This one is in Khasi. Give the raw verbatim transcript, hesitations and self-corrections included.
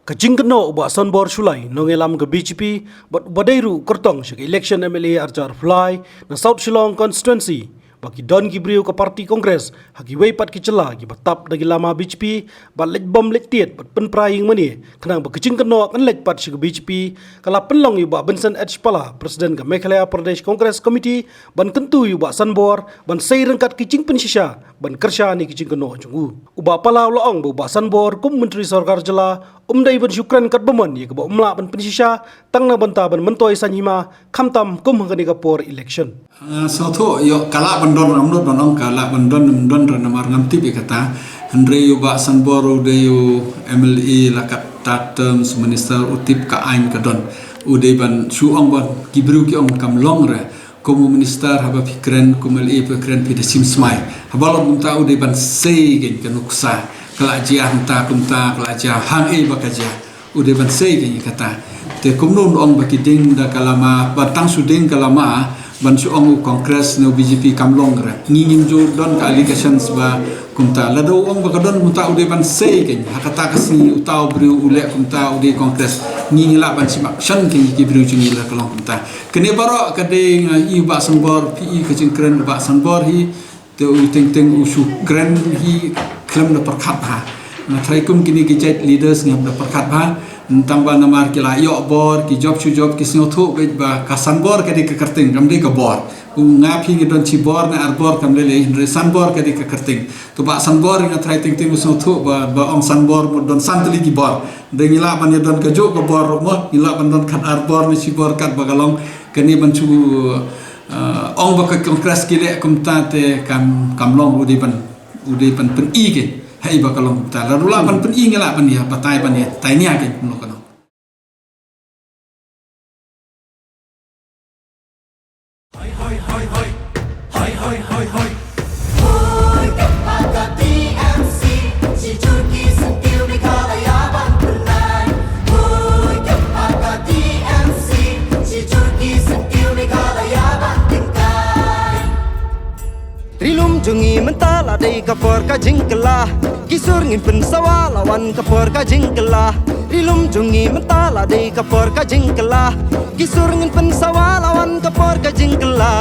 Ka jingkynnoh u Bah Sanbor Shullai, nongïalam ka B J P, bad uba dei ruh u kyrtong sha ka election M L A arhajar arphew lai na South Shillong Constituency, ba ki don ki briew ka party Congress ha kiwei pat ki jylla kiba tap da ki lama B J P, bad leit bom leit tied bad pynpra ïing mane, khnang ba ka jingkynnoh kan leit pat sha ka B J P, ka la pynlong ïa u Bah Vincent H Pala, President ka Meghalaya Pradesh Congress Committee, ban kyntu ïa u Bah Sanbor ban sei ryngkat ki jingpynshisha ban kyrshan ïa ki jingkynnoh jong u. U Bah Pala u la ong ba u Bah Sanbor kum Myntri Sorkar Jylla um dei ban shu kren katba mon ïa kaba um lah ban pynshisha tang na bynta ban myntoi saiñ hima, khamtam kum ha kane ka por election. Nga sngewthuh ïoh ka lah ban don, ngam nud ban ong ka lah ban don ym don re namar ngam tip ïa kata. Hynrei u Bah Sanbor u dei u M L A la kat third term, minister, u tip ka aiñ ka don. U dei ban shu ong ban, ki briew ki ong kam long re. Kum u minister haba phi kren, kum M L A phi kren, phi da shim smai. Haba long kumta u dei ban sei kein ka nuksa. Ka la jia hangta kumta, ka la jia hangei ba ka jia. U dei ban sei kein kata. Te kumno un ong ba ki deng da ka lama, ba tang shu deng ka lama, ban shu ong u Congress ne u B J P kam long re. Ngi ngim ju don ka allegations ba kumta. Lada u ong ba ka don kumta u dei ban sei kein. Ha kata ka sngi uta u briew u leh kumta u dei Congress. Ngi ngi lah ban shim action kein ki briew jong ngi lada ka long kumta. Kane baroh ka dei nga i u Bah Sanbor, phi i ka jingkren u Bah Sanbor hi, te u teng teng u shu kren hi khlem da pyrkhat bha. Nga tharai kum kine ki jait leaders ngi hap da pyrkhat bha. Tang ba namar ki la ïoh bor, ki jop shu jop, ki sngewthuh beit ba ka Sanbor ka dei ka kyrteng, kam dei ka bor. U nga phi ngi don shi bor ne ar bor kam lei lei, hynrei Sanbor ka dei ka kyrteng. To Bah Sanbor nga tharai teng teng u sngewthuh ba, ba ong Sanbor mut don san tylli ki bor. Dei ngi lah ban ïa don kajuh ka bor ruh mo, ngi lah ban don khat ar bor ne shi bor katba ka long, kane ban shu, eh, ong ba ka Congress ki leh kumta te kam, kam long, u dei ban, u dei ban pyni kein. Haei ba ka long kumta. Lada u lah ban pyni ngi lah ban ïa batai ban ïa tai nia kein kumno ka long. Ri lum jong ngi mynta la dei ka por ka jingkylla. Ki sur ngin pynsawa la wan ka por ka jingkylla. Ri lum jong ngi mynta la dei ka por ka jingkylla. Ki sur ngin pynsawa la wan ka por ka jingkylla.